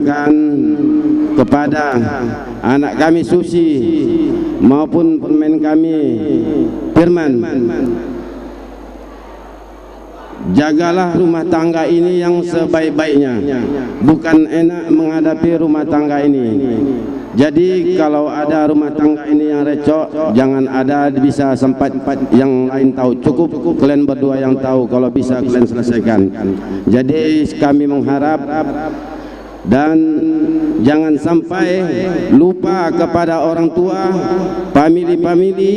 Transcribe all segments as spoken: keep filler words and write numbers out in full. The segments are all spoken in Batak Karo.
Kan kepada anak kami Susi maupun permen kami Firman, jagalah rumah tangga ini yang sebaik-baiknya. Bukan enak menghadapi rumah tangga ini. Jadi, kalau ada rumah tangga ini yang recok, jangan ada bisa sempat yang lain tahu. Cukup kalian berdua yang tahu, kalau bisa kalian selesaikan. Jadi, kami mengharap dan jangan sampai lupa kepada orang tua, famili-famili,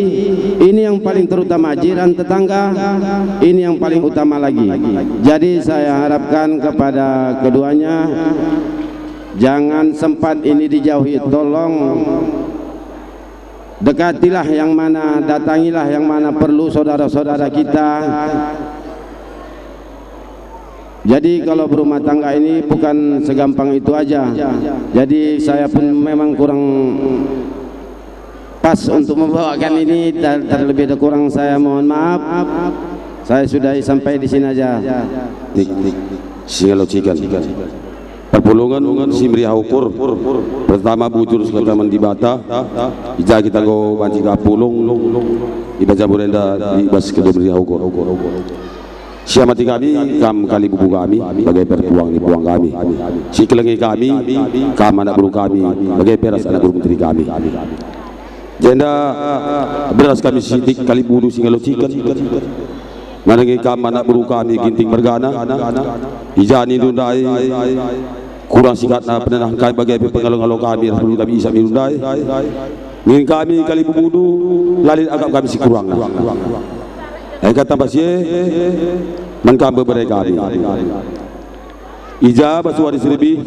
ini yang paling terutama, jiran tetangga, ini yang paling utama lagi. Jadi, saya harapkan kepada keduanya, jangan sempat ini dijauhi, tolong dekatilah yang mana, datangilah yang mana perlu saudara-saudara kita. Jadi, kalau berumah tangga ini bukan segampang itu aja. Jadi, saya pun memang kurang pas untuk membawakan ini, ter-, terlebih dan kurang saya mohon maaf. Saya sudahi sampai di sini aja. Tik, tik. Singalocikan. Perpulungen si meriah ukur. Pertama, bujur sekalak man Dibata. I ja kita enggo banci ka pulung. I bas jabu enda i bas kegeluhen meriah ukur. Si amati kami, kam kalibubu kami, bage pe puang ni puang kami. Si kelengi kami, kam anak beru kami, bage pe ras anak beru menteri kami. Jenda beras kami sitik kalibubu Singalocikan. Nandangi kam anak beru kami Ginting mergana. I ja nindu ndai kurang sikatna penenah kami bage pe pengalo-ngalo kami ras beru kami Isak nindu ndai. Nina kami kalibubu, la lit akap kami si kurangna. Engkai tambah si e, man kam bebere kami. I ja bas wari si lebih,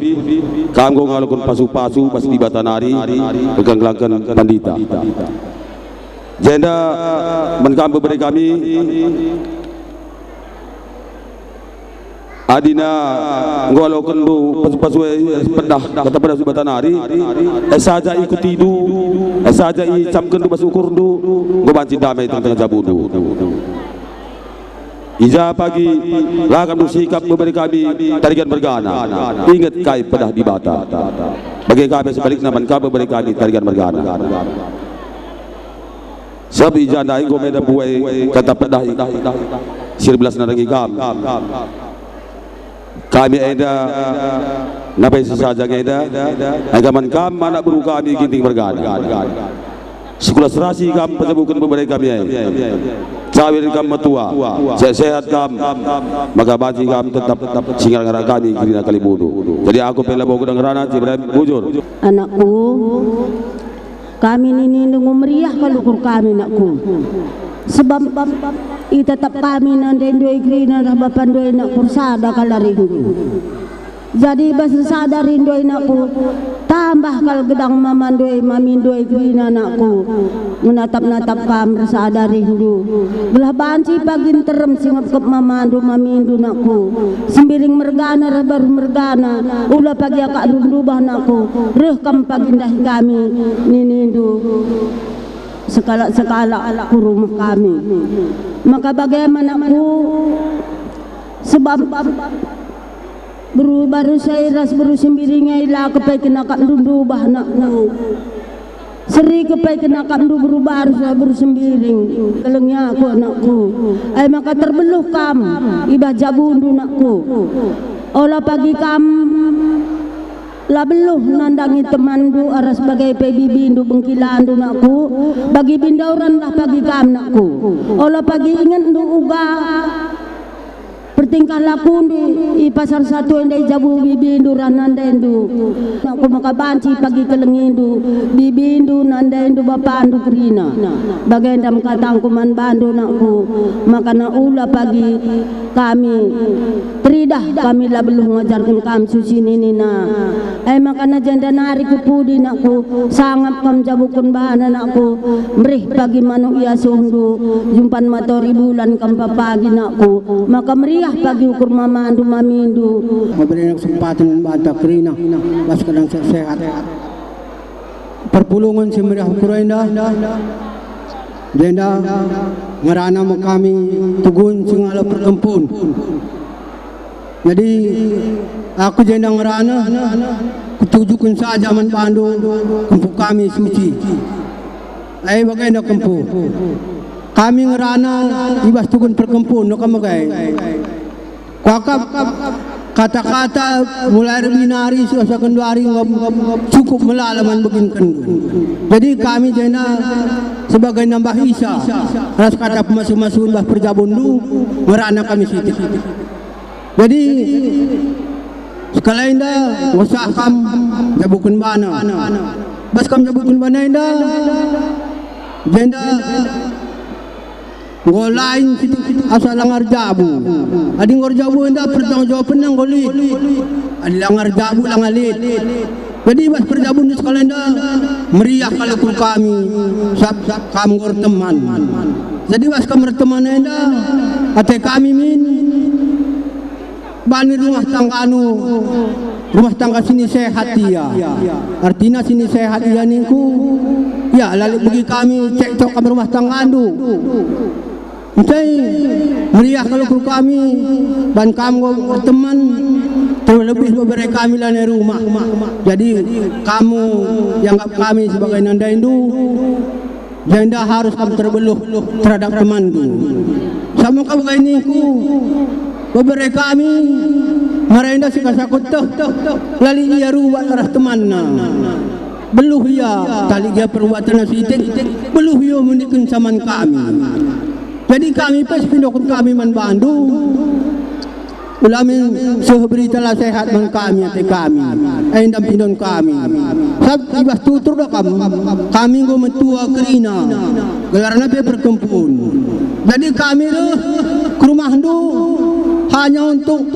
kam enggo ngaloken pasu-pasu bas Dibata nari, erkeleng-kelengken pandita. Jenda man kam bebere kami, adina enggo alokenndu pasu-pasu e pedah, kata pedah Dibata nari, e saja ikutindu, e saja icamkenndu bas ukurndu, enggo banci damai tengah-tengah jabundu. I ja pagi la kam ndu sikap bebere kami Tarigan mergana. Inget kai pedah Dibata. Bage kami sebalikna man kam bebere kami Tarigan mergana. Sebab i ja ndai enggo meda buai kata pedah i, si erbelas nandangi kam. Kami enda napai sesaja nge enda, engkai man kam anak beru kami Ginting mergana. Sikulah serasi kam pejabuken bebere kami ai. Cawir kam metua, sehat-sehat kam, maka banci kam tetap si ngarak-ngarak kami kerina kalibubu. Jadi aku pe labo kudang ngerana, Ibrahim, bujur. Anakku, kami nini enggo meriah kal ukur kami, nakku. Sebab itetap kami nande ndoi kerina ras bapa ndoi, nakku, ersada kal arihndu. Jadi bas ersada arihndu, nakku, tambah kal gedang mama ndoi, mami ndoi kerina, nakku. Ngenatap-natap kam ersada arihndu. Gelah banci pagi nterem si ngepkep mamandu, mamindu, nakku. Sembiring mergana ras baruh mergana, ula pagi akapndu ndubah, nakku. Reh kam pagi ndahi kami, ninindu, sekalak-sekalak ku rumah kami. Maka bage ma, nakku, sebab beru baruh e ras beru Sembiring e la kepeken akapndu ndubah, nakku. Seri kepeken akapndu beru baruh ras beru Sembiring. Kelengi aku, anakku. E maka terbeluh kam i bas jabundu, nakku. Ola pagi kam la beluh nandangi temanndu ras bage pe bibindu bengkilandu, nakku. Bagi bindoran lah pagi kam, nakku. Ola pagi ingetndu uga pertingkah lakundu i Pasar Satu enda i jabu bibindu ras nandendu. Nakku, maka banci pagi kelengindu, bibindu, nandendu, bapandu kerina. Bagenda me katangku man bandu, nakku, maka na ula pagi kami teridah, kami la beluh ngajarken kam susi ninina. E maka na jenda nari ku pudi, nakku, sangap kam jabuken bana, nakku, mberih pagi manuk iasuhndu, jumpan matori bulan kam papagi, nakku, maka meriah pagi ukur mamandu mamindu. Memberi kesempaten banta kerina, bas keadaan sehat-sehat. Perpulungen si meriah ukur enda, jenda ngerana me kami tugun si ngalo perkempun. Jadi, aku jenda ngerana, kutujuken saja man bandu kempu kami suci. Ai bagenda kempu. Kami ngerana i bas tugun perkempun, no kam megai. Kuakap kata-kata mulai rebinari si osa genduari enggo cukup melala man beginkenndu. Jadi kami jenda sebagai nambah isa ras kata pemasu-masun bas perjabunndu ngerana kami sitik. Jadi, sekali enda ngusah kam jabuken bana. Bas kam jabuken bana enda, jenda enggo lain sitik asa langa erjabu. Adi enggo erjabu enda pertanggungjawabenna enggo lit. Adi langa erjabu langa lit. Jadi bas perjabun sekali enda meriah kal ukur kami, sab kam enggo erteman. Jadi bas kam erteman enda ate kami min bani rumah tangganu, rumah tangga sini sehat ia. Artina sini sehat ia ningku, ya, lalu bagi kami cekcok kam rumah tanggandu. Ncai meriah kal ukur kami, ban kam enggo erteman, terlebih bebere kami lanai rumah. Jadi kamu ianggap kami sebagai nandaindu, jenda harus kam terbeluh terhadap temanndu. Sama kam bage ningku, bebere kami, mara enda si kasakut teh, la lit ia rubat arah temanna. Beluh ia, tali gia perbuatenna sitik, beluh ia meniken saman kami. Jadi kami pe si pindoken kami man bandu, ula min seh berita la sehat man kami ate kami, enda pindon kami. Sab i bas tutur do kam, kami enggo metua kerina, gelarna pe perkempun. Jadi kami reh ke rumahndu hanya untuk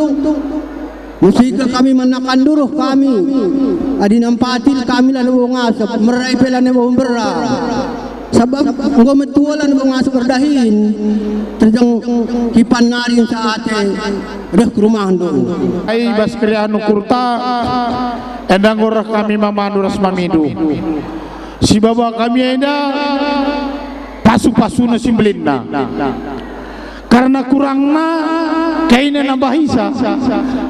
Musikeh kami manakan duruh kami. Adi nampati kami lanai bau ngasep, merai pe lanai bau mbera. Sabap enggo metua lanai bau ngasep erdahin. Terjeng kipan nari nsa ate reh ke rumahndu. Ai bas keriahen ukurta, enda enggo reh kami mamandu ras mamindu. Si baba kami enda pasu-pasuna si mbelinna. Karena kurangna kaina nambah isa.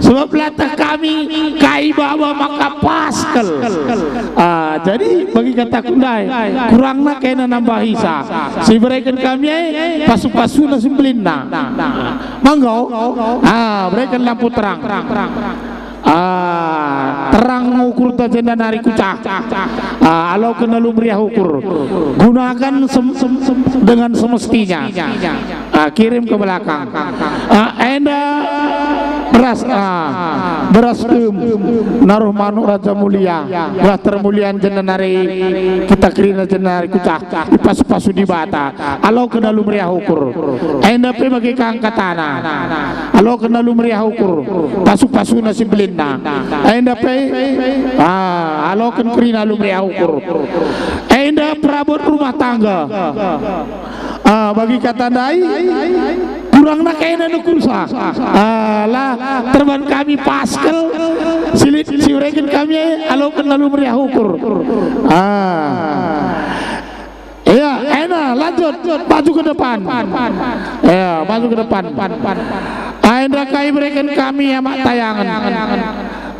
Sebab latah kami kai baba maka paskel. Ah, jadi bagi kataku ndai, kurangna kaina nambah isa. Si bereken kami ai pasu-pasuna si mbelinna. Manggo? Ah, bereken lampu terang. Ah, terang ukurta jenda nari kucah. Ah, aloken alu meriah ukur. Gunakan sem-, sem-, sem-, dengan semestinya. Ah, kirim ke belakang. Ah, enda beras, ah, beras em, naruh manuk Raja Mulia. Beras termulian jenda nari kita kerina jenda nari kucah. Ipasu-pasu Dibata. Aloken alu meriah ukur. Enda pe bage kang katana. Aloken alu meriah ukur. Pasu-pasuna si mbelinna. Enda pe, ah, aloken kerina alu meriah ukur. Enda perabot rumah tangga. Ah, bagi kata ndai, kurangna kaina nukursa. Ah, la terban kami paskel, silit si ureken kami, aloken alu meriah ukur. Ah. Iya, ena, lanjut, maju ke depan. Iya, maju ke depan. Enda kai bereken kami amak tayangen.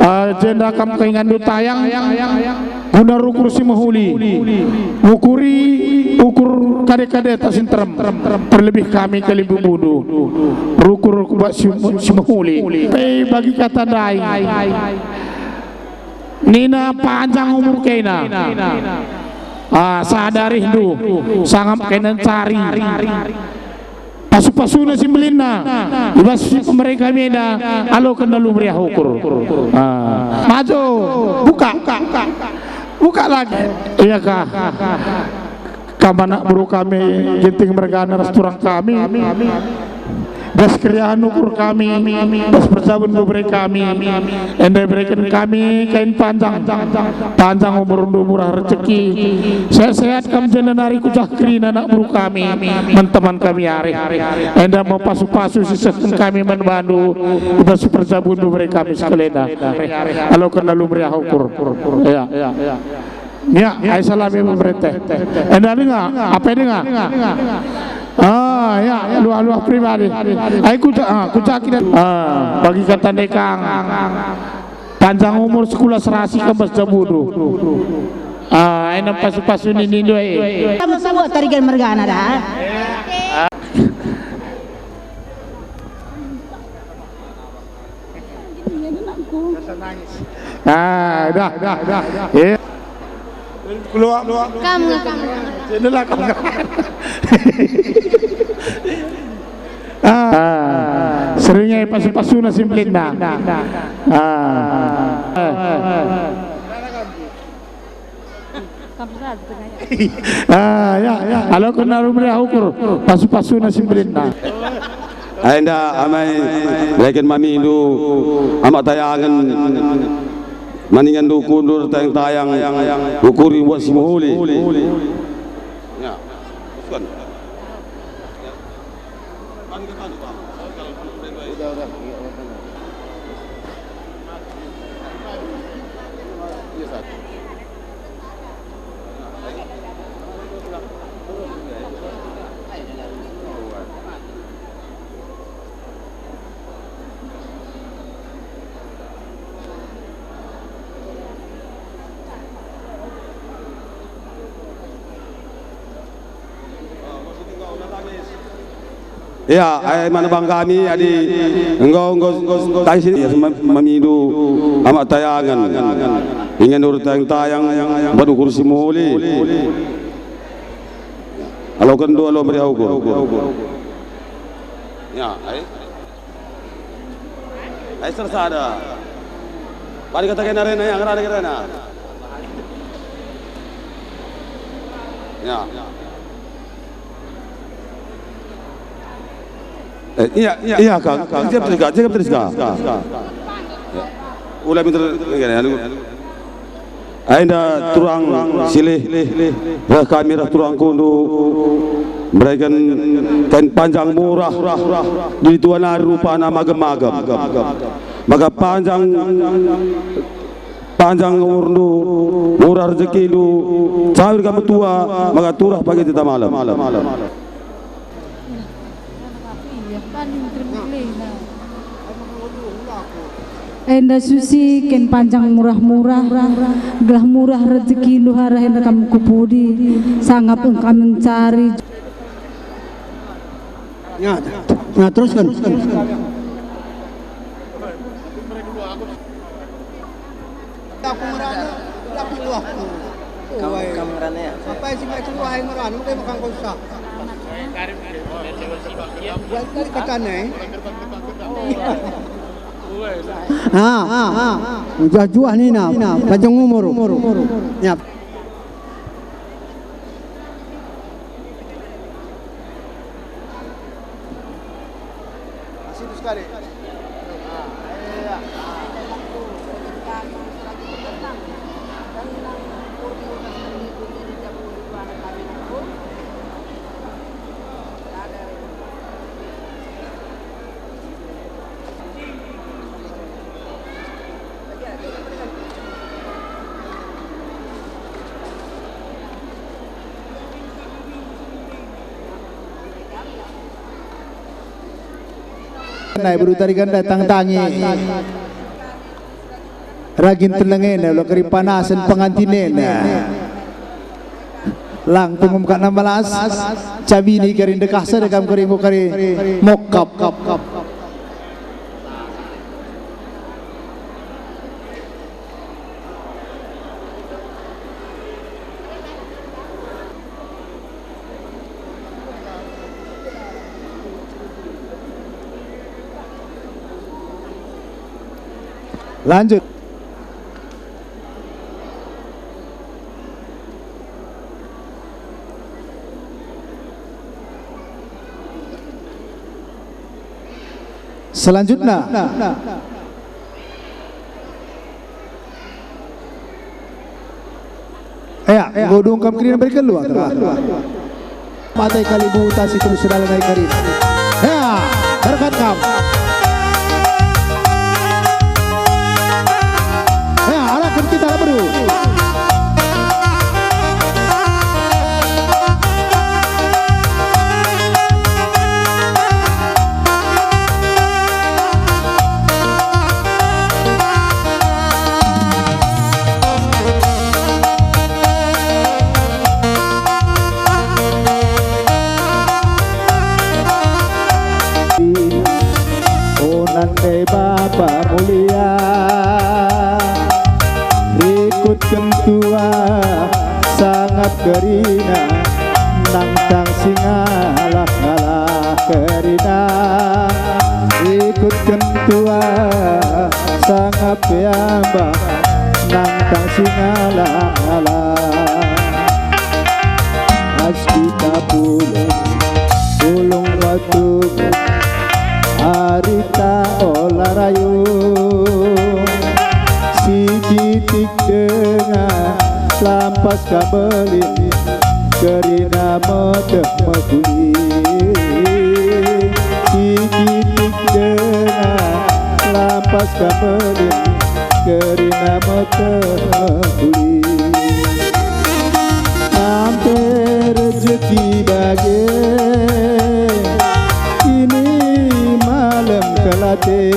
Eh, jenda kam kengkenndu tayang guna rukur si mehuli. Ngukuri ukur kade-kade ta si nterem. Terlebih kami kalimbubundu. Rukur kubat si, si mehuli. Pe bagi kata ndai. Nina panjang umur kena. Ah, sadarihndu, sangap kena ncari. Pasu-pasuna si mbelinna, i bas si pemere kami enda, aloken alu meriah ukur. Ah, maju, buka. Buka lagi. Iya kah? Kam anak beru kami, Ginting mergana ras turang kami. Bas keriahen ukur kami, bas perjabun bebere kami, enda ibereken kami kain panjang, panjang umurndu, murah rejeki, sehat-sehat kam jenda nari kucah kerina anak beru kami, man teman kami arih. Enda me pasu-pasu si sehken kami man bandu, i bas perjabun bebere kami sekalenda. Aloken alu meriah ukur. Ya. Ya, ai salami pemerintah. Enda denga, apa denga? Ah, ya, luah-luah pribadi. Ai kuca, ah, kuca kita. Ah, bagi kata ndekang. Panjang umur, sekula serasi kembas jabundu. Ah, ena pasu-pasu nini ndua e. Kamu semua tarigan mergana dah. Ah, dah, dah, dah. Eh. Keluar, keluar. Kam, kam. Sinilah kam. Ah, seringai pasu-pasuna si mbelin, nah. Ah. Ah, ya, ya. Alo kena rumah ukur, pasu-pasuna si mbelin, nah. Enda amai, reken mamindu, amak tayangen, maningan dukundur tayang-tayang, ukuri buat si mehuli. Ya, bukan. Ya, ai manebang kami adi enggo, enggo, enggo, tai sini, ya, mem-, memidu amak tayangen. Ingan ur tayang-tayang, badu kursi muli. Alo kendu, alo meriah ukur. Ya, ai. Ai sersada. Bani kata kena rena, ya, ngerana kena rena. Ya. Eh, iya, iya, Kang. Jam terus, Kang. Jam terus, Kang. Ulah minta, anu. Enda turang silih, reh kami reh turang kundu, mereken kain panjang murah, di tuan ari rupana magem-magem. Maka panjang, panjang umurndu, murah rejekindu, cawir kam metua, maka turah pagi tita malem. Enda susi kin panjang murah-murah, gelah murah rejekindu arah enda kam ku pudi, sangap engka mencari. Ya, ya, teruskan. Aku ngerana, aku luahku. Kam, kam ngerana ya? Apa yang si mereka luah yang ngerana, mungkin makan kau susah. Buat kali katanya, eh. Ah, ah, ah. Juah-juah nina, panjang umur. Ya. Masih itu sekali. Nai beru tari ganda tang tangi. Ragin tenengena ulah keri panasen pengantinena. Lang pengum ka enam belas, cabini kari ndekah sada kam kari enggo kari mokap. Lanjut. Selanjutnya. Ya, enggo dungkam kerina berikan luar. Patai Kalibuta si tulus dalan ari karim. Ya, berkat kam. Ya, arahkan kita beru. Kentua sangap kerina, nangtang si ngalah-ngalah kerina. Ikut kentua sangap peambang, nangtang si ngalah-ngalah. Ras kita pulung, pulung watu, arita ola rayo. Si kitik denga, lampas ka mbelin, kerina meteh mekuli. Si kitik denga, lampas ka mbelin, kerina meteh mekuli. Sampe rejeki bage, ini malem kelate.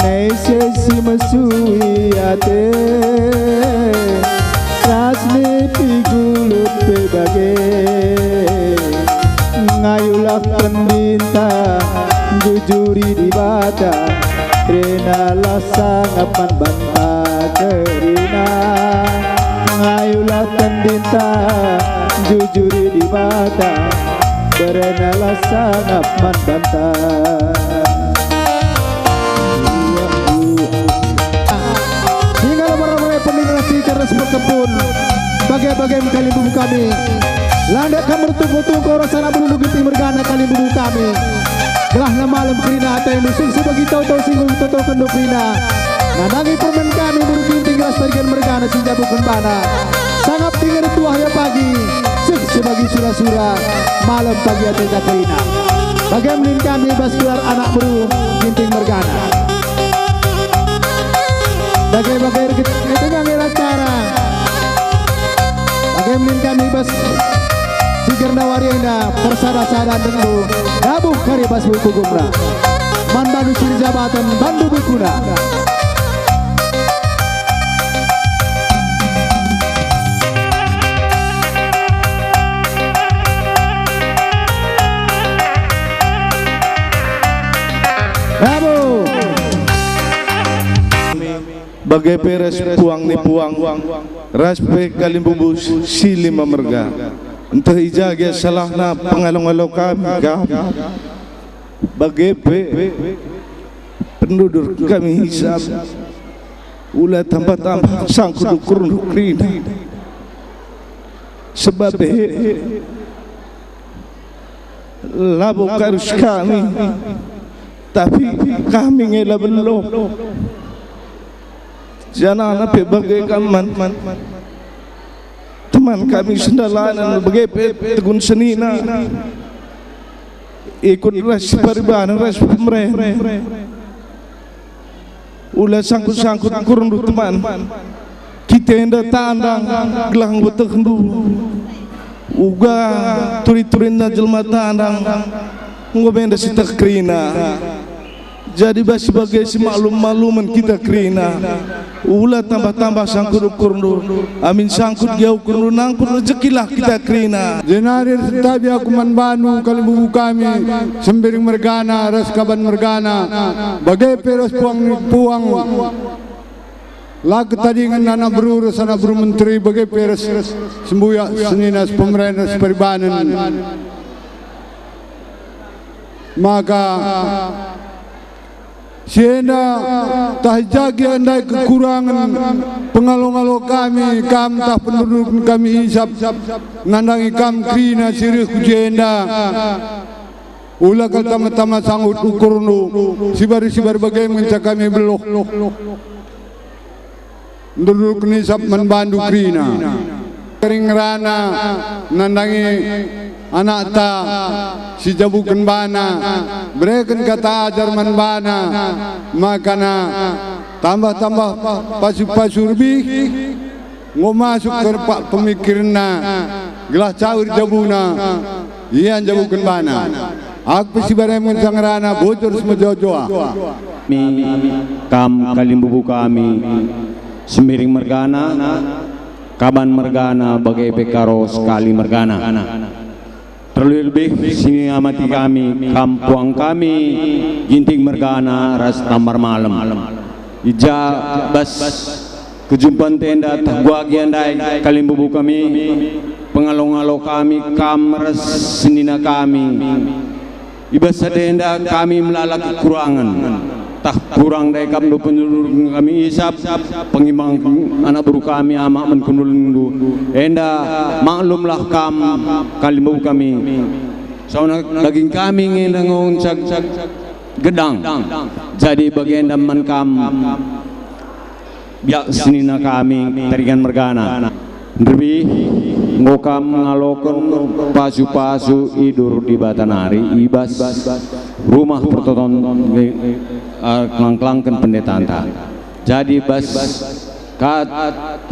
Nai sesi mesui ate, ras nipi gulut pe bage. Ngayulah pendinta, jujuri Dibata, renalah sangap man banta kerina. Ngayulah pendinta, jujuri Dibata, berenalah sangap man banta. Sehingga lembar-lembar pendinta si cerdas berkebun, bage-bage kalimbubu kami. Landak kam bertungko-tungko ras anak beru Ginting mergana kalimbubu kami. Gelahna malem kerina atendu, seh si bagi toto si nggo toto kendo kerina. Nandangi permen kami beru Ginting ras Parigan mergana si njabuken bana. Sangap denga tuah ia pagi, seh si bagi sura-sura, malem pagi ateta kerina. Bage min kami bas gelar anak beru Ginting mergana. Bage-bage rikit i tengah acara. Bage min kami bas si gernda wari enda, persada-sada dendu, dabuh kari bas buku gumra. Man bandu siri jabaten, bandu bukuna. Bravo. Bage pe ras puang ni puang, ras pe kalimbubu si lima merga. Ntah i ja gia salahna pengalo-ngalo kami, kami. Bage pe pendudur kami hisap, ula tambah-tambah sangkut ukurndu kerina. Sebab e labo ka arus kami, tapi kami nge la beluh. Janahna pe bage ka man. Teman kami sendalanen bage pe tegun senina. Ikut ras si paribanen ras pemeren. Ula sangkut-sangkut ukurndu teman. Kita enda tandang gelah enggo tehndu. Uga turi-turinna jelma tandang enggo me enda si teh kerina. Jadi bas si bage si maklum-maklumen kita kerina. Ula tambah-tambah sangkut ukurndu. Amin sangkut gia ukurndu nangkut rejekilah kita kerina. Jenari ersentabi aku man bandu kalimbubu kami, Sembiring mergana ras Kaban mergana, bage pe ras puang ni puang. La ketadingen anak beru ras anak beru menteri, bage pe ras sembuyak senina pemeren ras paribanen. Maka si enda tah i ja gia ndai kekurangen pengalo-ngalo kami, kam ntah penduduken kami isap, nandangi kam kerina si reh ku jenda. Ula kal tama-tama sangkut ukurndu, sibar-sibar bage ngenca kami beluh. Ndurdurken isap man bandu kerina. Kering ngerana nandangi anakta si jabuken bana, bereken kata ajar man bana, makana tambah-tambah pasu-pasu lebih enggo masuk kerpak pemikirenna, gelah cawir jabuna. Ia njabuken bana. Aku pe si barem ngenca ngerana bujur si mejojoa. Mi, kam kalimbubu kami, Sembiring mergana, Kaban mergana, bage pe Karo Sekali mergana. Terlebih-lebih si niamati kami, kam puang kami, Ginting mergana ras Tambar Malem. I ja bas Kejumpan enda tah guagi ndai kalimbubu kami, pengalo-ngalo kami, kam ras senina kami. I bas sada enda kami melala kekurangen. Tah kurang ndai kam ndo penyuluh kami isap, pengimbang anak beru kami amak man kundulenndu. Enda maklumlah kam kalimbubu kami. Sauna daging kami nge ngenca gedang. Jadi bagenda man kam. Biak senina kami Tarigan mergana. Nderbih, enggo kam ngaloken pasu-pasu idur Dibata nari i bas rumah pertoton, eh, kelangkelangken pendetanta. Jadi bas kat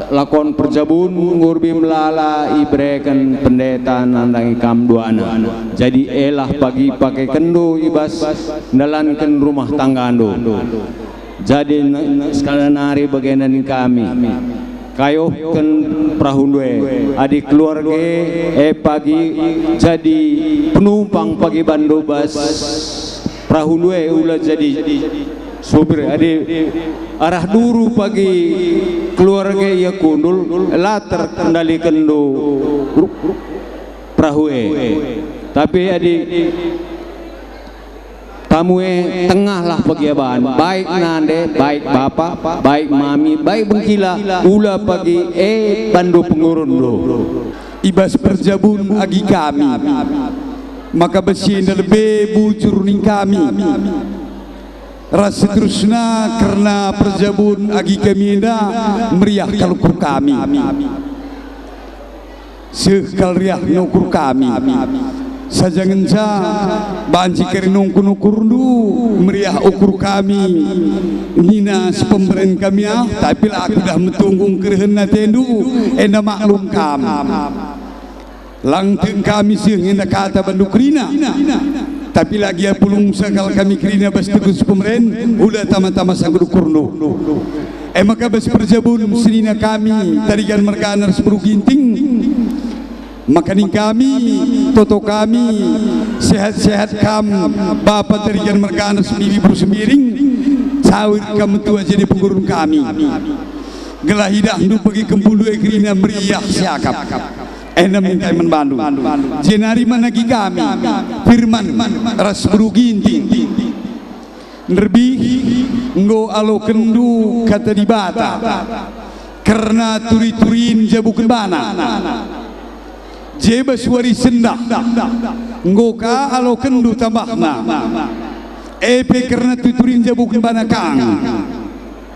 lakon perjabun enggo erbi melala ibereken pendeta nandangi kam duana. Jadi elah pagi pakekenndu i bas ndalanken rumah tanggandu. Jadi ne-, ne-, sekali nari bagenda nina kami, kayuhken perahundu e, adi keluarga e pagi jadi penumpang pagi bandu bas perahundu e, ula jadi supir. Adi arah duru pagi keluarga e ia kundul, la terkendalikenndu ru-, ru-, perahu e. Tapi adi Tamu e tengahlah pegiaban, baik nande, baik bapa, baik mami, baik bengkila, ula pagi e bandu pengurundu. I bas perjabun agi kami, maka besi enda lebe bujur ning kami. Ras seterusna kerna perjabun agi kami enda meriah kal ukur kami. Seh kal riah nukur kami. Saja ngenca banci kari nungkun ukurndu meriah ukur kami. Nina si pemeren kami ah, tapi la aku dah metunggung kerehen atendu, enda maklum kam. Lang tek kami seh ngenda kata bandu kerina. Tapi lagi apulung sakal kami kerina bas tegus pemeren, ula tama-tama sangkut ukurndu. E maka bas perjabun senina kami, Tarigan mergana ras beru Ginting, maka ning kami, toto kami, sehat-sehat kam, Bapa Tarigan mergana ras Bibi beru Sembiring, cawir kam metua jadi pengurun kami. Gelah idahndu bagi kembulu e kerina meriah siakap. Enda minta man bandu. Jenari man agi kami, Firman ras beru Ginting. Nderbih enggo alokenndu kata Dibata kerna turi-turin jabuken bana. Je bas wari sendah enggo ka alokenndu tambahna. E pe kerna turi-turin jabuken bana kang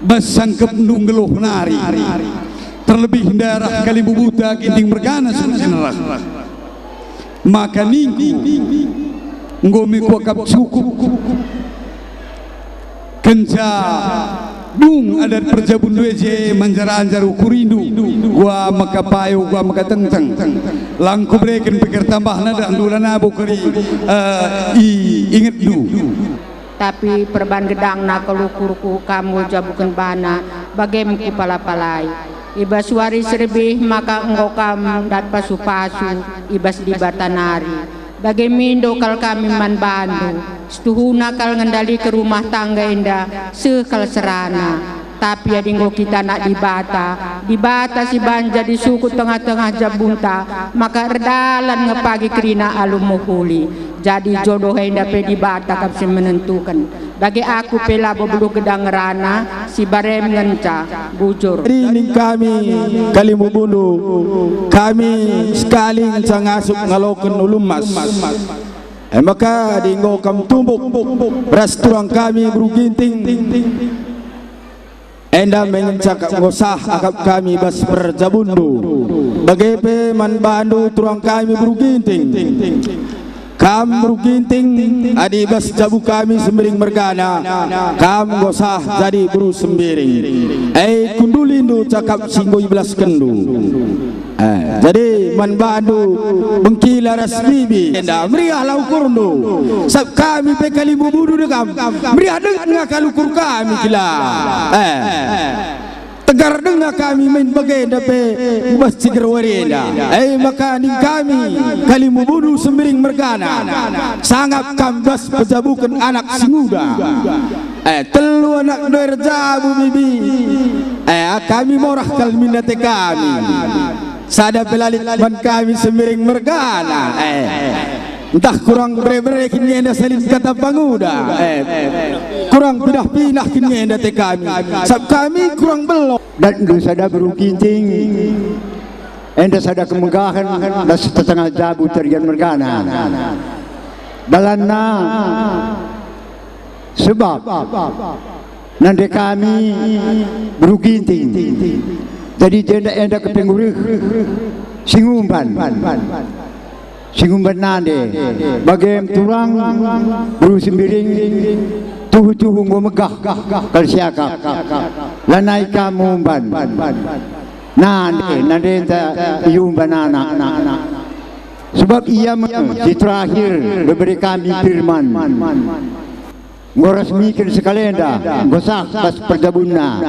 bas sangkepndu nggeluh nari. Terlebih ndarat kalimbubuta Ginting mergana sungguh sendah. Maka ningku, enggo me kuakap cukup. Kenca dung adat perjabun due je manjar-anjar ukurindu, gua maka payo, gua maka tengteng. Lang kubereken pe kari tambahna, dah ndula nabo kari, eh, i, ingetndu. Tapi perban gedangna kal ukurku kam enggo jabuken bana, bage me kupala-palai. I bas wari si erbih maka enggo kam ndat pasu-pasu i bas Dibata nari. Bage mindo kal kami man bandu, situhuna kal ngendaliken rumah tangga enda seh kal serana. Tapi adi enggo kita anak Dibata, Dibata si banci jadi sukut tengah-tengah jabunta, maka erdalan nge pagi kerina alu mehuli. Jadi jodoh enda pe Dibata kap si menentuken. Bage aku pe labo beluh gedang ngerana, si barem ngenca, bujur. Adi ning kami kalimbubundu, kami sekali ngenca ngasup ngaloken ulu emas. E maka adi enggo kam tumbuk ras turang kami beru Ginting, enda me ngenca kap enggo sah akap kami bas perjabunndu. Bage pe man bandu turang kami beru Ginting. Kam beru Ginting, adi bas jabu kami Sembiring mergana, kam enggo sah jadi beru Sembiring. E kundulindu cakap si enggo ibelaskenndu. Eh, jadi man bandu bengkila ras bibi, enda meriahlah ukurndu. Sabap kami pe kalimbubundu dekam, meriah denga kal ukur kami kila. Eh, tegar denga kami main bagenda pe i bas ciger wari enda. Eh, maka ning kami kalimbubundu Sembiring mergana, sangap kam bas pejabuken anak si nguda. Eh, telu anak ndai erjabu bibi. Eh, kami morah kal min ate kami. Sada pe la lit man kami Sembiring mergana. Eh, ntah kurang bere-bere kin enda salin kata panguda. Eh, kurang pindah-pindah kin enda ate kami. Sab kami kurang belok. Datndu sada beru Ginting, enda sada kemegahen ras tetangah jabu Tarigan mergana. Dalanna, sebab nande kami beru Ginting, jadi jenda enda kepengurih si ngumban. Si ngumban nande, bage turang beru Sembiring, tuhu-tuhu enggo megah kal siakap. Lanai kam ngumban. Nande, nandenta iumban anak. Sebab ia me si terakhir bebere kami Pirman. Enggo resmiken sekalenda, enggo sah bas perjabunna.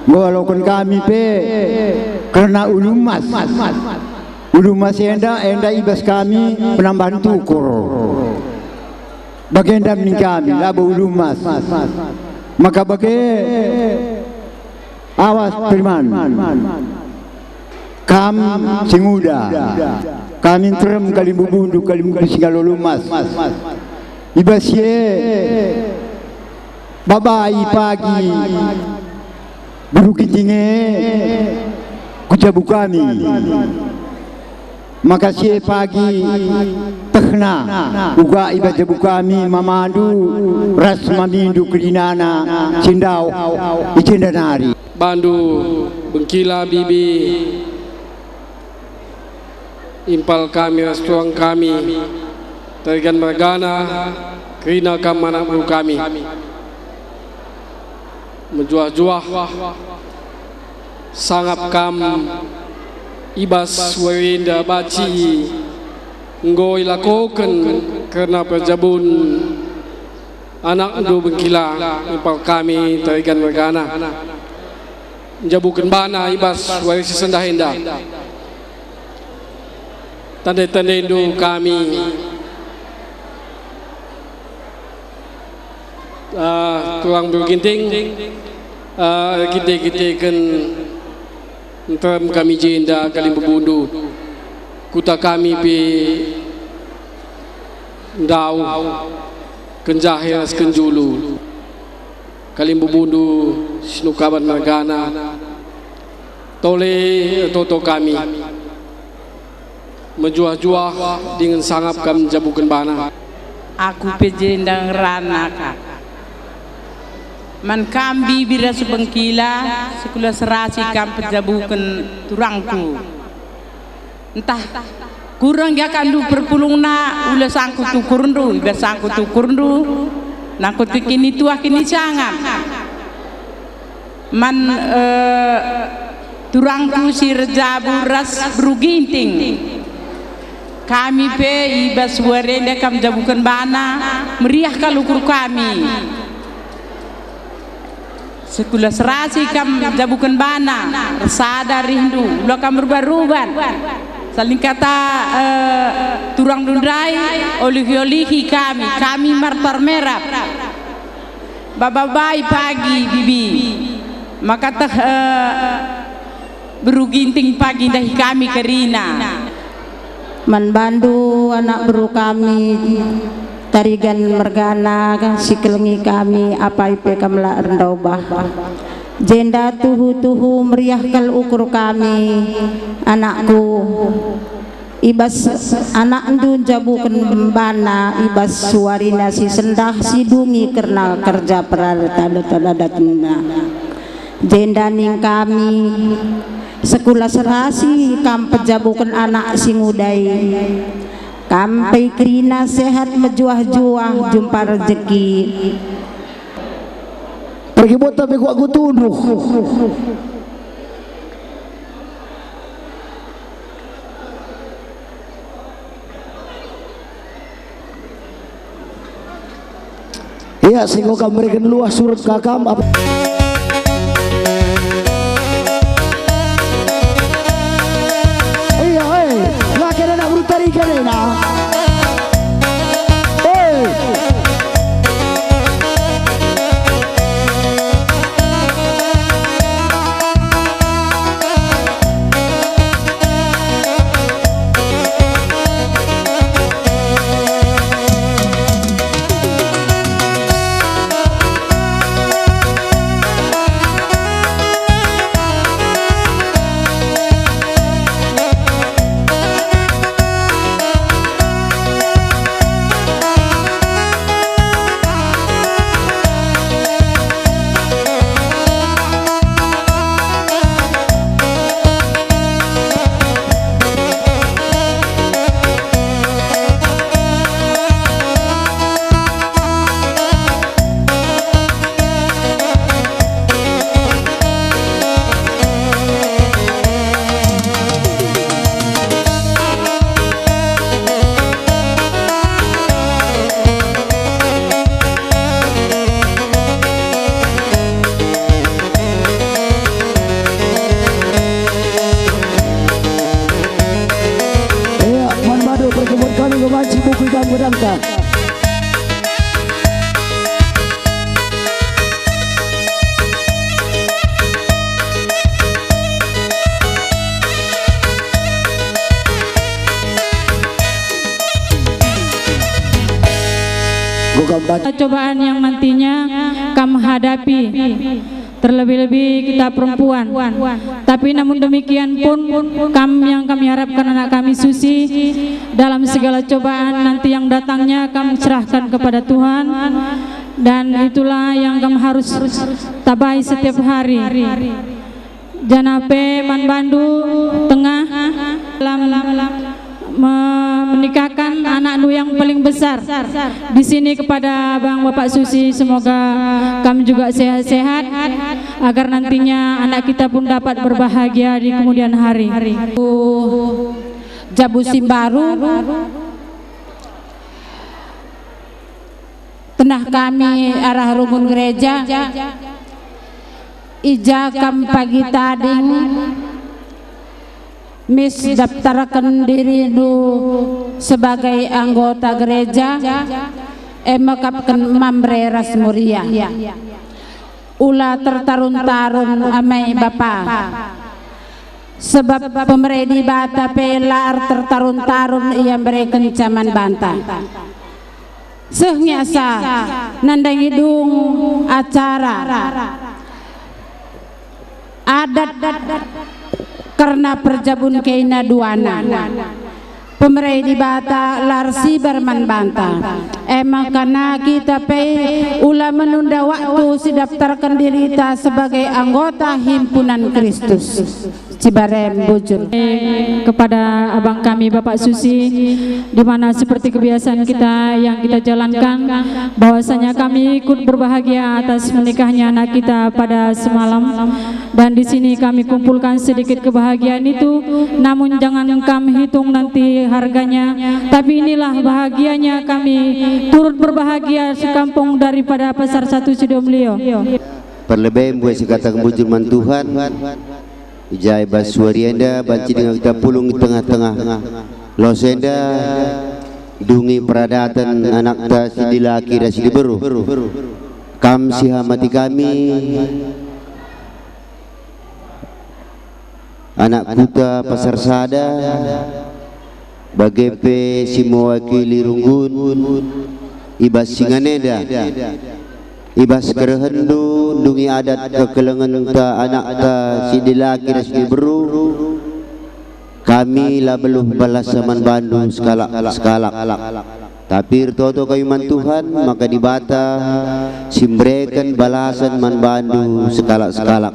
Enggo aloken kami pe kerna ulu emas. Ulu emas enda, enda i bas kami penambahen tukur. Bagenda min kami, labo ulu emas. Maka bage, awas Pirman. Kam si nguda, kami nterem kalimbubundu, kalimbubundu si ngalo ulu emas. I bas si e, babai pagi beru Ginting e ku jabu kami. Maka si e pagi tehna uga i bas jabu kami mamandu ras mamindu kerinana si ndauh i jenda nari. Bandu Bengkila bibi, impal kami ras turang kami, Tarigan mergana, kerina kam anak beru kami. Mejuah-juah sangap kam i bas wari enda banci enggo ilakoken kerna perjabun anakndu Bengkila, impal kami Tarigan mergana, njabuken bana i bas wari si sendah enda. Tande-tandendu kami, ah, turang beru Ginting, ah, erkite-kiteken nterem kami jenda kalimbubundu. Kuta kami pe ndauh, kenjahe ras kenjulu. Kalimbubundu si nukaban mergana, tole ertoto kami. Mejuah-juah dingen sangap kam njabuken bana. Aku pe jenda ngerana ka. Man kam bibi ras Bengkila, sekula serasi kam pejabuken turangku. Ntah kurang gia kandu perpulungna, ula sangkut ukurndu, i bas sangkut ukurndu, nangkut kinituah kinisangan. Man, eh, turangku si erjabu ras beru Ginting. Kami pe i bas wari enda kam jabuken bana, meriah kal ukur kami. Sekula serasi kam jabuken bana, ersada rihndu, ula kam rubah-rubah. Salin kata, eh, turangndu ndai, olihi-olihi kami, kami martar merap. Babai pagi, bibi. Maka teh, eh, beru Ginting pagi ndahi kami kerina. Man bandu anak beru kami, Tarigan mergana, si kelengi kami, apai pe kam la erndobah. Jenda tuhu-tuhu meriah kal ukur kami, anakku. I bas anakndu njabuken bana i bas warina si sendah si dungi kerna kerja peralta adat-adatna. Jenda ning kami, sekula serasi kam pejabuken anak si nguda i. Kam pe kerina sehat mejuah-juah jumpa rejeki. Pergi bota pe kuak kutunduh. Ia, si enggo kam mereken luah surut kakam ap-, ia, eh, la kena nak berutari kena. Eh. Pedangka. Gugam bat- Cobaan yang nantinya kam hadapi. Terlebih-lebih kita perempuan. Tapi namun demikian pun, kam yang kami harapkan anak kami Susi, dalam segala cobaan nanti yang datangnya, kam serahkan kepada Tuhan, dan itulah yang kam harus tabai setiap hari. Janah pe man bandu tengah dalam me-, menikahkan anakndu yang paling besar di sini kepada Abang Bapak Susi, semoga kam juga sehat-sehat, agar nantinya anak kita pun dapat berbahagia di kemudian hari. Jabu Simbaru, tenah kami arah runggun gereja, i ja kam pagi tading, mis daftarken dirindu sebagai anggota gereja, e mekapken Mamre ras Muria. Ula tertarun-tarun ame bapa, sebab pemere Dibata pe la ertertarun-tarun ia mberekenca man banta. Seh ngiasa nandangi dung acara adat kerna perjabun kena duana. Pemere Dibata la ersibar man banta. E maka na kita pe ula menunda waktu sidaftarken dirita sebagai anggota himpunan Kristus. Cibarem bujur. Kepada abang kami Bapak Susi, di mana seperti kebiasaan kita yang kita jalankan, bahwasanya kami ikut berbahagia atas menikahnya anak kita pada semalam. Dan di sini kami kumpulkan sedikit kebahagiaan itu, namun jangan kam hitung nanti harganya. Tapi inilah bahagianya kami turut berbahagia sekampung daripada Pasar Satu Sidomelio. Perlebe mbuat sikataken bujur man Tuhan. I ja i bas wari enda banci denga kita pulung i tengah-tengah los enda, dungi peradaten anakta si dilaki ras si diberu. Kam si hamati kami, anak kuta Pasar Sada, bage pe si mewakili runggun i bas ingan enda, i bas kerehenndu ndungi adat kekelengenta anakta si dilaki ras si diberu, kami la beluh balas man bandu sekalak-sekalak. Tapi ertoto kami man Tuhan, maka Dibata si mbereken balasen man bandu sekalak-sekalak.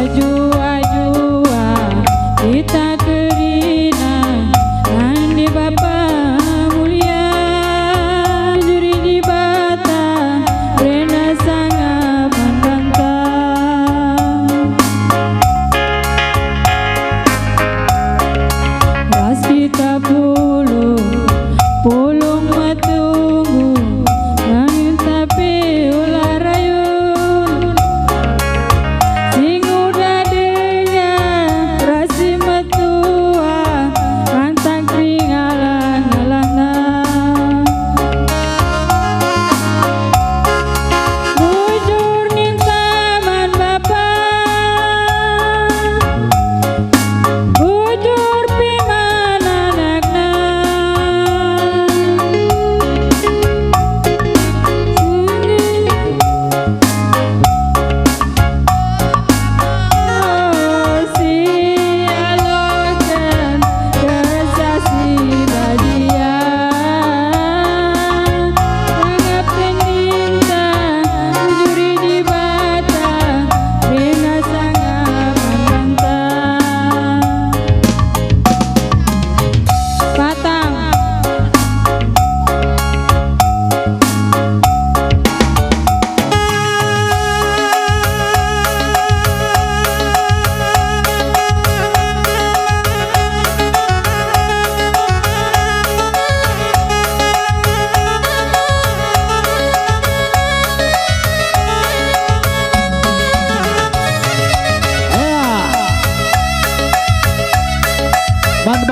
Ajua-jua kita kerina, nande Bapa mulia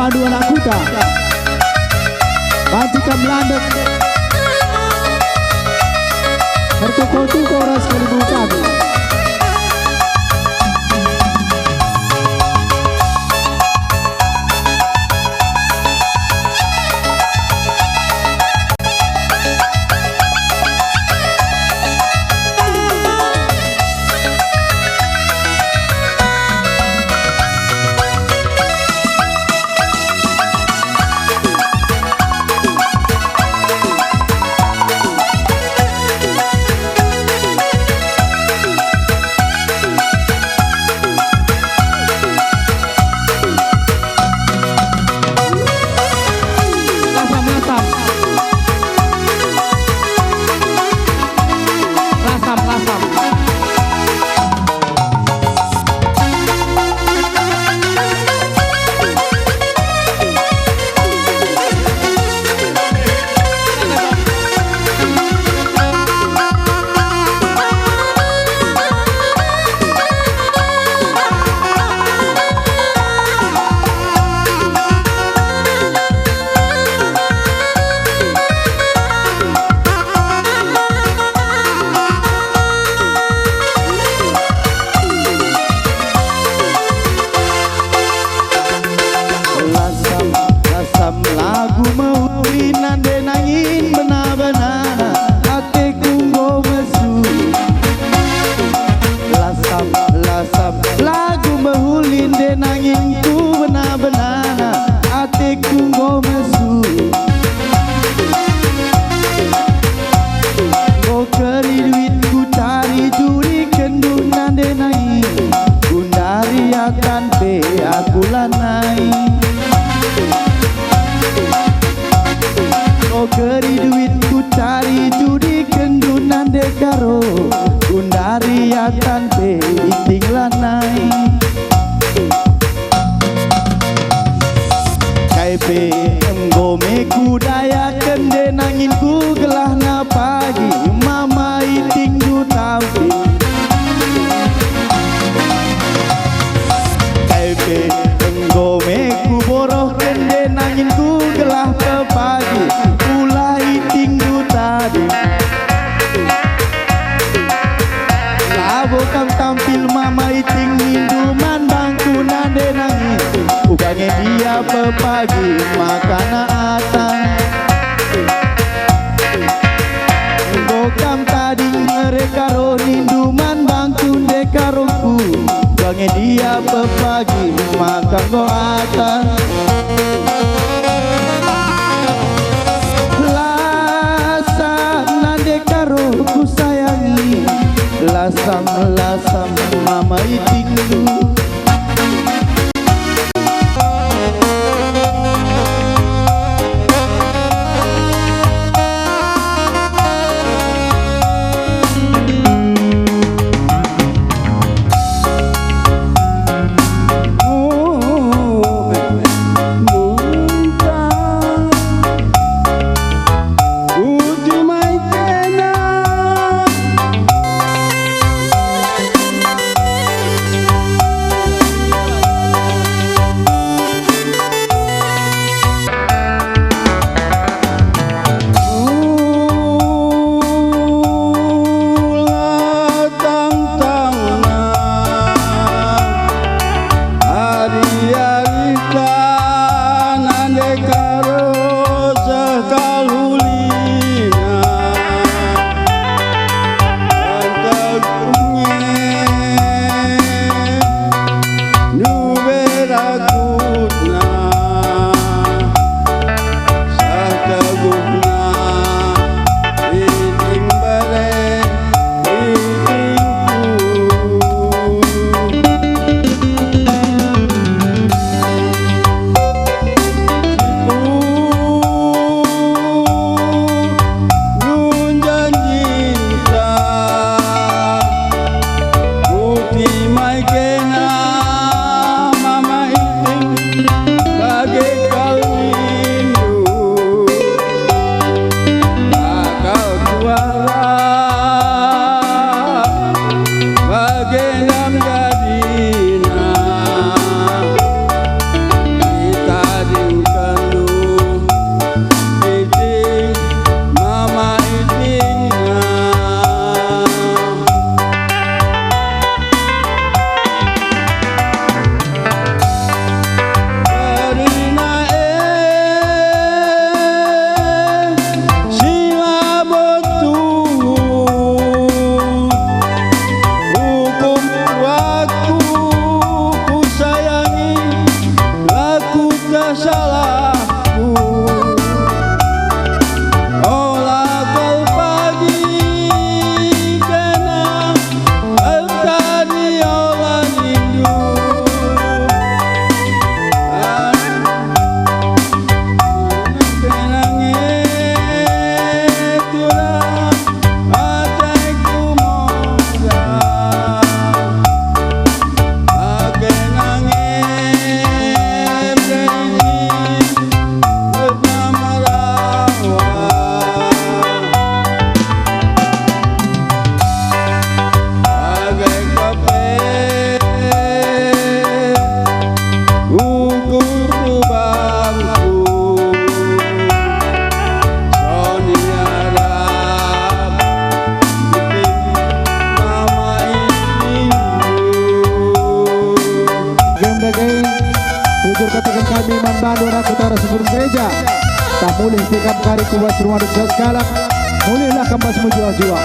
Aduh, anak kuta. Banci kam landek. Ertuko-tuko ras kalimbubu kami. Lasam, lasam. Lasam, lasam. Lasam, lasam lagu mehuli nande nangin bena-benana, ateku enggo mesu. Lasam, lasam lagu mehuli nande nanginku bena-benana, ateku enggo mesu. Enggo keri duit kutari jurikenndu nande nangin, gundari atan pe aku lanai. Enggo keri duit kutari jurikenndu nande Karo, gundari atan pe iting lanai. Kai pe enggo me kudayaken nde nanginku gelahna pagi mama itingndu tampil. Kai pe enggo me kuborohken nde nanginku gelah pepagi ulah itingndu tading. Labo kam tampil mama iting nindu man bangku nande nangin. Uga nge dia pepagi makana atang. Enggo kam tading mere Karo nindu man bangku nde Karongku. Uga nge dia pepagi maka enggo atang. Lasam nande Karo kusayangi, lasam, lasam mama itingndu. Kami man bandu anak utara Sempurna Gereja. Tak mulih pe kam kari ku bas rumah dosa sekalak, mulihlah kam bas mejuah-juah.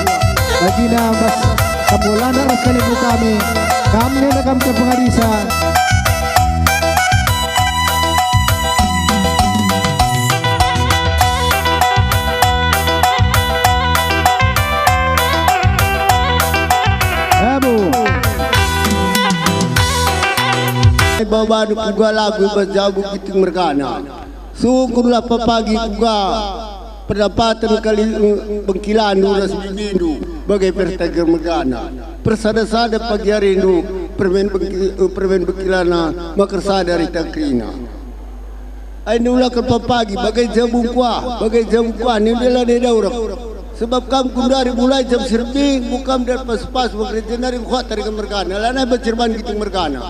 Bagina bas kam nggo landak ras kalimbubu kami, kam nina kam terpengadisa. Abu. Babandu kuga lagu bas jabu Ginting mergana. Sungkunlah pepagi kuga pendapaten kali, eh, bengkilandu ras bibindu bage pe ertaken mergana. Persada-sada pagi arindu permen bengki-, eh, permen bengkilana maka ersada rita kerina. Ai ndulaken pepagi bage jabu kuah, bage jabu kuah ni dela ni daurek. Sebab kam gundari mulai jam serbing, enggo kam dat pas-pas bage jenari kuah tariken mergana, lanai banci erban Ginting mergana.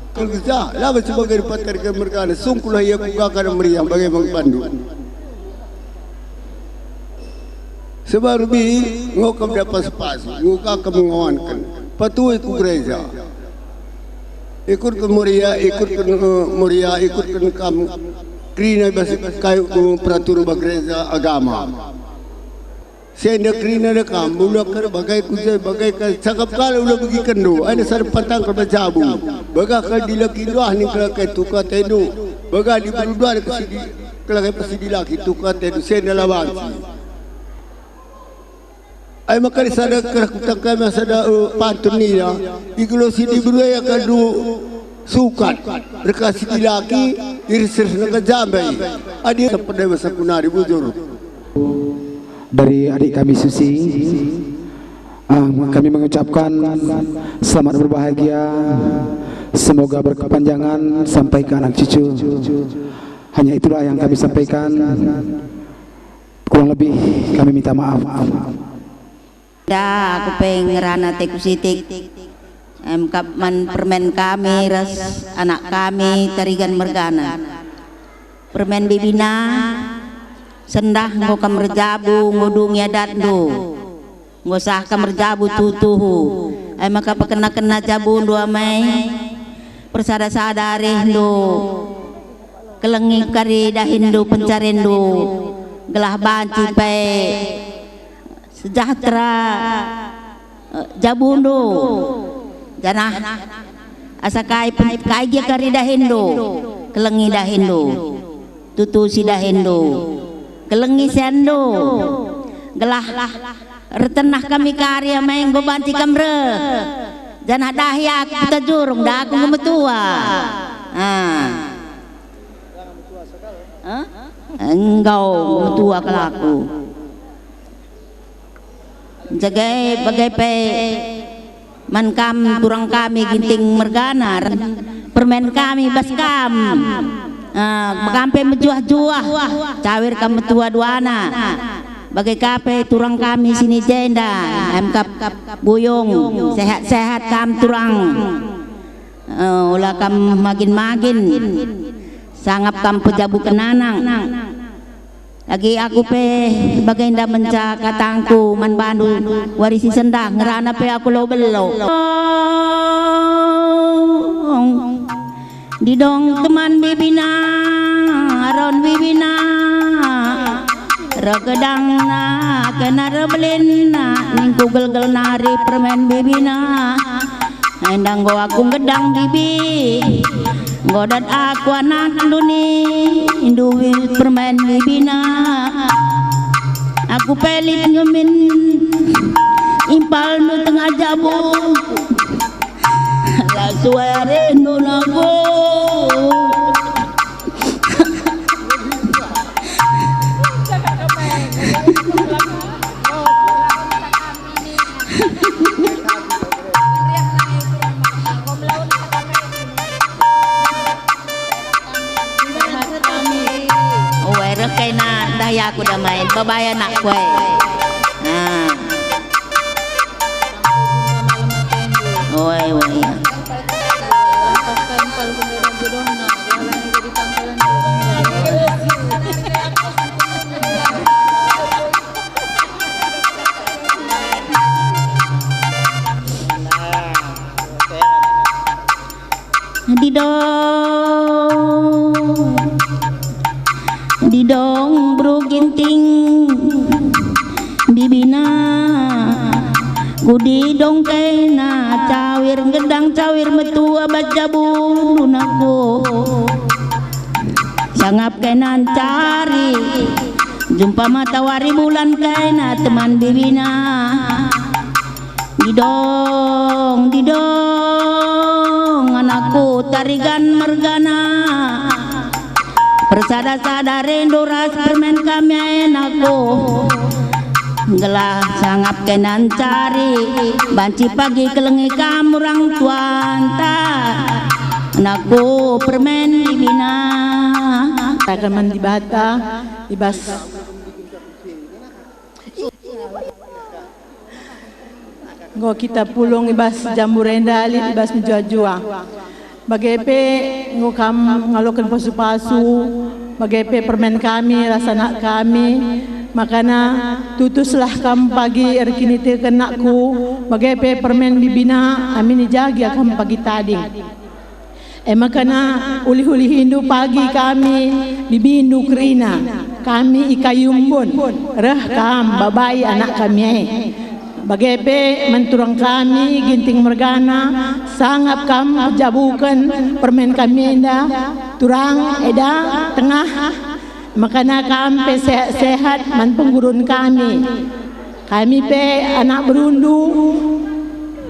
Kal Gereja, labo sebagai ripatariken mergana, sungkunlah ia kuga kada meriah bage man bandu. Sebab erbi enggo kam dapas-pas, enggo ka kam ngawanken. Patuhi ku gereja. Ikutken Moria, ikutken, eh, Moria, ikutken kam kerina bas kai, eh, peratur bas gereja agama. Si enda kerina da kam, ula kal bage ku je, bage kal cakap kalak ula begikenndu, enda sada pantang kal bas jabu. Bagah kal dilaki nduah ning kelakai tuka atendu, bagah diberu nduah ning kesidi, kelakai pesidi laki tuka atendu, si enda la banci. Ai maka sada kerah kutangkami sada, eh, pantun nina, i geluh si diberu e akan du sukat, reka si dilaki, iris-iris neka jambai. Adi sepedai masa kunari bujur. Dari adik kami Susi, ah, kami mengucapkan selamat berbahagia, semoga berkepanjangan sampai ke anak cucu. Hanya itulah yang kami sampaikan. Kurang lebih kami minta maaf. Da, aku pe ngerana teku sitik. Em kap man permen kami ras anak kami tarigan mergana. Permen bibina, sendah enggo kam erjabu, enggo dungi adatndu. Enggo sah kam erjabu tuhu-tuhu. Ai maka pekena-kena jabundu amai, persada-sada arindu, kelengi kari dahinndu pencarindu, gelah banci pe sejahtera, eh, jabundu, janah asa kai pen-, kai gia kari dahinndu, kelengi dahinndu, tutusi dahinndu, kelengi sianndu, gelah ertenah kami kari amai enggo banci kam reh, janah dahi aku tajurung, da aku enggo metua. Ah. Hah? Enggo, enggo metua kal aku. Jagai bage pe man kam turang kami Ginting mergana, permen kami bas kam. Ah, kam pe mejuah-juah, cawir kam metua duana. Bage ka pe turang kami sini jenda, em kap buyung, sehat-sehat kam turang. Eh, ula kam magin-magin, sangap kam pejabuken anak. Agi aku pe bagenda menca katangku man bandu, wari si sendah ngerana pe aku lobelo. Didong teman bibina, aron bibina, regedangna, kena rebelinna, ningku gelgel nari permen bibina. Enda enggo aku ngedang bibi, enggo dat aku anak nduni, nduwi permen bibina. Aku pelit ngemin, impalndu tengah jabu, la suari ndu naku. Oh, eh, reh kaina, ndah ya aku damai, babaya nak kue. Nah. Oi, oi, ya. Dido. Bibina, kudidong kaina cawir gedang, cawir metua bas jabundu nangku. Sangap kaina ncari, jumpa matawari bulan kaina teman bibina. Didong, didong, anakku Tarigan mergana. Ersada-sada rindu ras permen kami anakku. Gelah sangap kaina ncari, banci pagi kelengi kam orang tuanta. Anakku permen bibina. Taman Dibata, i bas Enggo kita pulung i bas jambur enda lit i bas mejuah-juah. Bage pe enggo kam ngaloken pasu-pasu, bage pe permen kami ras anak kami, makana tutuslah kam pagi erkiniteken anakku, bage pe permen bibina amin ijagi kam pagi tading. E maka ulih-ulihindu pagi kami, bibindu kerina, kami i kayu embun, reh kam babai anak kami e. Bage pe man turang kami Ginting mergana, sangap kam pejabuken permen kami enda, turang eda tengah, e maka kam pe sehat-sehat man penggurun kami. Kami pe anak berundu,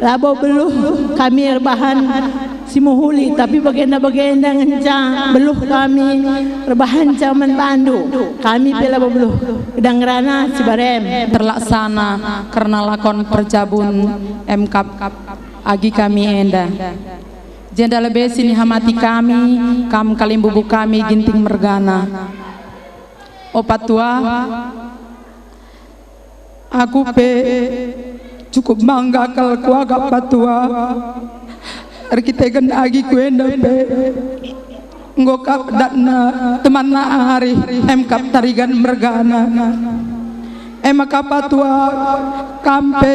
labo beluh kami erbahan si mehuli, tapi bagenda-bagenda ngenca beluh kami erbahanca man bandu. Kami pe labo beluh gedang ngerana si barem. Terlaksana kerna lakon perjabun emkap agi kami enda. Jenda lebe si nihamati kami, kam kalimbubu kami Ginting mergana. O patua, aku pe cukup bangga kal kuakap patua. Erkiteken agi ku enda pe enggo kap datna temanna ari emkap Tarigan mergana. E maka patua, kam pe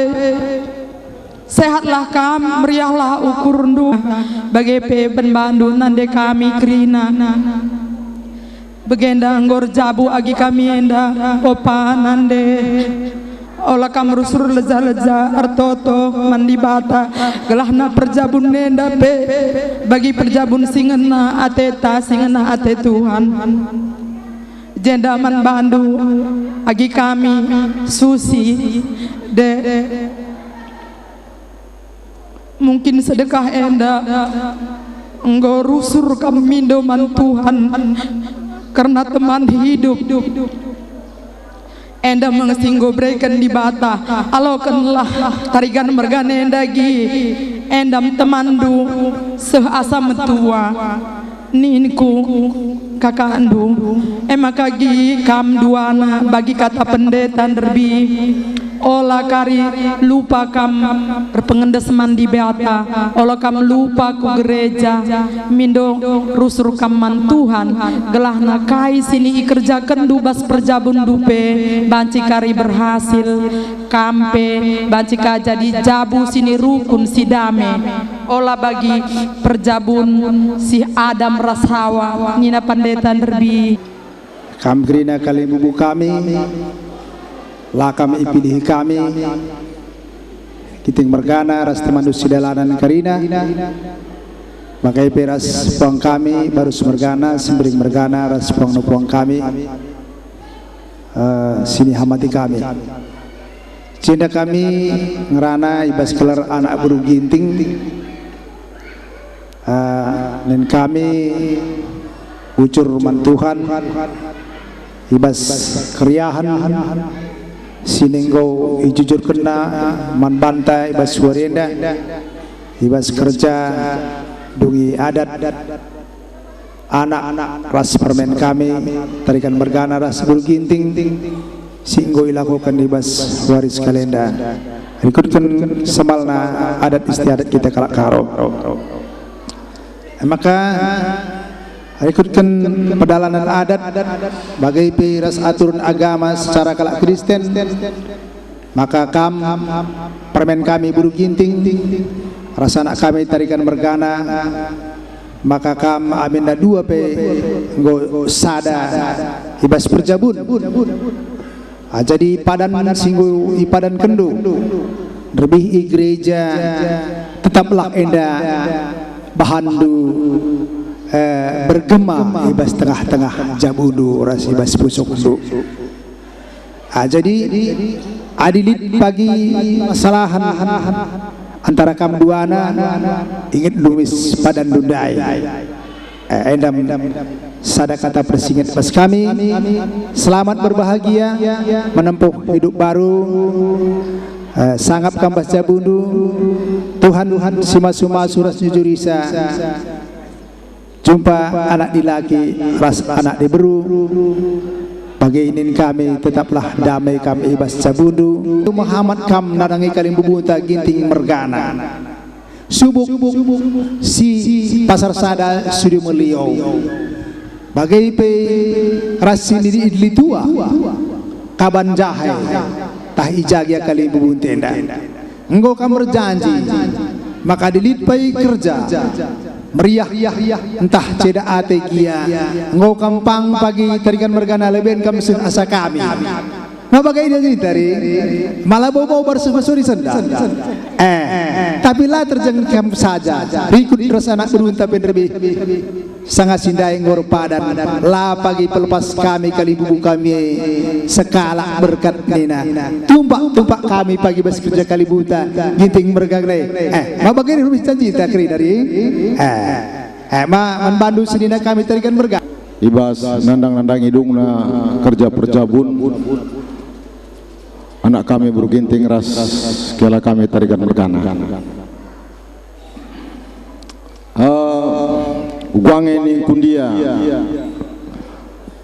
sehatlah kam, meriahlah ukurndu, bage pe bandu nande kami kerina. Bagenda enggo erjabu agi kami enda, opa nande. Ola kam rusur leja-leja ertoto man Dibata, gelahna perjabun enda pe bagi perjabun si ngena ateta, si ngena ate Tuhan. Jenda man bandu agi kami, Susi, de, mungkin sedekah enda enggo rusur kam mindo man Tuhan kerna teman hidup. Enda me si enggo bereken Dibata, alokenlah Tarigan mergana enda agi, enda me temanndu seh asa metua. Ningku, kakakndu, e maka agi kam duana bagi kata pendeta nderbi. Ola kari lupa kam erpengendes man Dibata, ola kam lupa ku gereja, mindo rusur kam man Tuhan, gelahna kai si nikerjakenndu bas perjabunndu pe banci kari berhasil, kam pe banci ka jadi jabu si nirukun si dame. Ola bagi perjabun si Adam ras Hawa, nina pendeta nderbi. Kam kerina kalimbubu kami, la kam ipilihi kami, Ginting mergana ras temanndu si dalanen kerina, bage pe ras puang kami, Barus mergana, Sembiring mergana, ras puang-puang kami. Eh, si nihamati kami. Jenda kami ngerana i bas gelar anak beru Ginting. Eh, nin kami bujur man Tuhan i bas keriahen si enggo ijujurkenNa man banta i bas wari enda, i bas kerja dungi adat. Anak ras permen kami, Tarigan mergana ras beru Ginting, si enggo ilakoken i bas wari si kalenda. Rikutken semalna adat istiadat kita kalak Karo. E maka, rikutken pedalanen adat, bage pe ras aturen agama secara kalak Kristen, maka kam, permen kami beru Ginting, ras anak kami Tarigan mergana, maka kam aminna dua pe enggo sada i bas perjabun. Ah, jadi padan si enggo ipadankenndu, lebih i gereja, tetaplah enda bahanndu, eh, bergema i bas tengah-tengah jabundu ras i bas pusokndu. Ah, jadi, adi lit pagi permasalahen antara kam duana, inget lumis padanndu ndai. Eh, enda sada kata persinget bas kami. Selamat berbahagia, menempuh hidup baru. Eh, sangap kam bas jabundu. Tuhan, Tuhan si masu-masu ras njujurisa. Jumpa anak dilaki ras anak diberu. Bage nin kami, tetaplah dame kam i bas jabundu. Mehamat kam nandangi kalimbubunta Ginting mergana. Subuk si pasar sada sudah meliau. Bage pe ras si nidi-, dilitua kaban jahe, tah i ja gia kalimbubunta enda. Enggo kam erjanji maka adi lit pe kerja meriah ntah ceda ate gia, enggo kam pang pagi tarigan mergana leben kam seh asa kami. Ma bage ida nitari, malah bau-bau barseh-barseh senda. Eh, tapi la terjeng kam saja, rikut ras anak berunta pe nderbih. Sanga si ndai enggo erpadan, la pagi pelepas kami kalimbubu kami e, sekalak berkat nina. Tumpak-tumpak kami pagi bas kerja kalimbuta, Ginting mergana e. Eh, ma bage lit janjinta kerina ri? Eh, eh, ma man bandu senina kami tarigan mergana. I bas nandang-nandangi dungna kerja perjabun, anak kami beru Ginting ras kela kami tarigan mergana. Eh, uga nge ningku ndia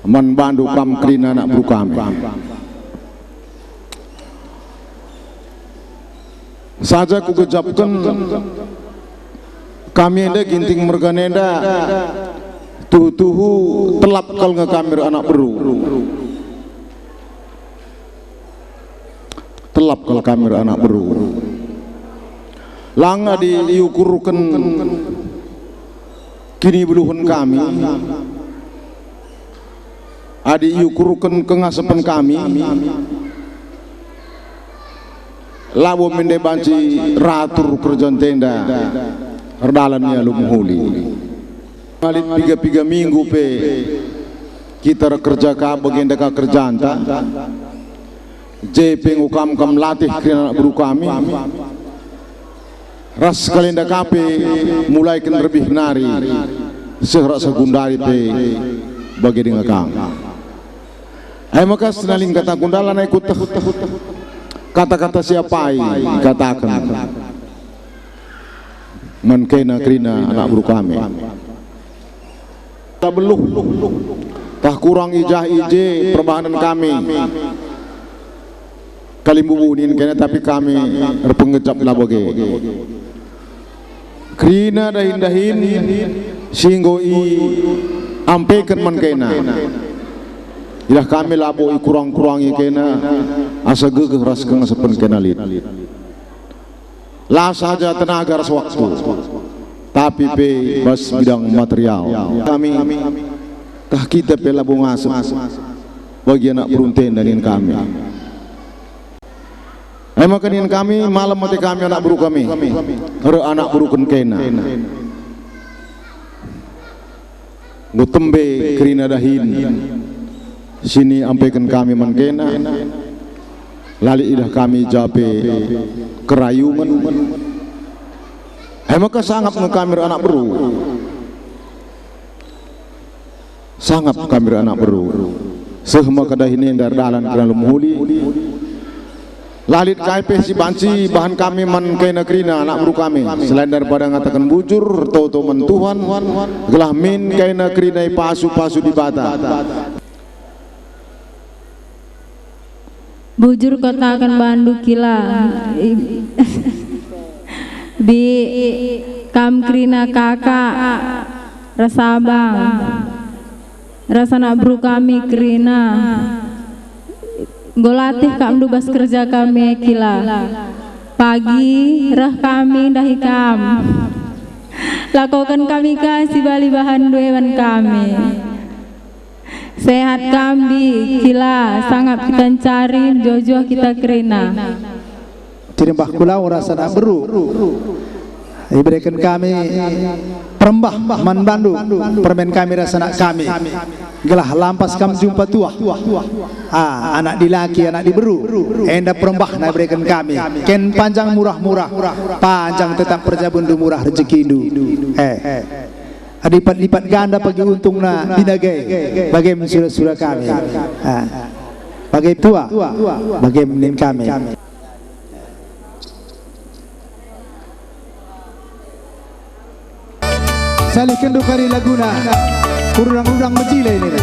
man bandu kam kerina anak beru kami. Saja kugejapken kami enda Ginting mergana enda tuhu-tuhu telap kal nge kami anak beru. Telap kal kami anak beru. Lang adi iukurken kinibeluhen kami, adi iukurken kengasepen kami, labo mende banci ratur kerja ntenda erdalan ia lu mehuli. Lit piga-piga minggu pe kita erkerja ka bagenda ka kerjanta. Je pe enggo kam, kam latih kerina anak beru kami. Ras kalenda ka pe mulai kin rebih nari, seh rasa gundari pe bage denga kam. Ai maka senalin kata gundala nai kuteh kata-kata si apai ikataken man kena kerina anak beru kami. Tabeluh, tah kurang i jah i je perbahanen kami. Kalimbubu nin kena, tapi kami erpengejap la bage. Kerina dahin-dahin si enggo iampeken man kena. Idah kami labo ikurang-kurangi kena asa gegeh ras kengasepen kena lit. La saja tenaga ras waktu, tapi pe bas bidang material. Kami, tah kita pe labo ngasep bagi anak beru ntenda nin kami. E maka nin kami, malem ate kami anak beru kami, reh anak beruken kena. Enggo tembe kerina dahin si niampeken kami man kena, la lit idah kami ja pe kerayungen. E maka sangap nge kami reh anak beru. Sangap kami reh anak beru. Seh maka dahin enda erdalan kerina lu mehuli. La lit kai pe si banci bahan kami man kena kerina anak beru kami, selain daripada ngataken bujur, ertoto man Tuhan, gelah min kena kerina ipasu-pasu Dibata. Bujur kukataken bandu kila, bi kam kerina kakak ras abang. Ras anak beru kami kerina. Enggo latih kap ndu bas kerja kami e kila. Pagi reh kami ndahi kam. Lakoken kami ka si bali bahan ndu e man kami. Sehat kam, Bi? Kila, sangap kita ncari, joh-joh kita kerina. Tirembah kulau rasa nak beru. Ibereken kami perembah man bandu, permen kami rasa nak kami. Gelah lampas kam jumpa tuah. Ah, anak dilaki, anak diberu. Enda perembah na ibereken kami. Ken panjang murah-murah, panjang tetap perjabundu, murah rejekindu. Eh. Adipat-lipat ganda pagi untungna binagai, bage me sura-sura kami. Ah. Bage tua, bage me nin kami. Salihken kari laguna, Rudang-rudang mejile nina.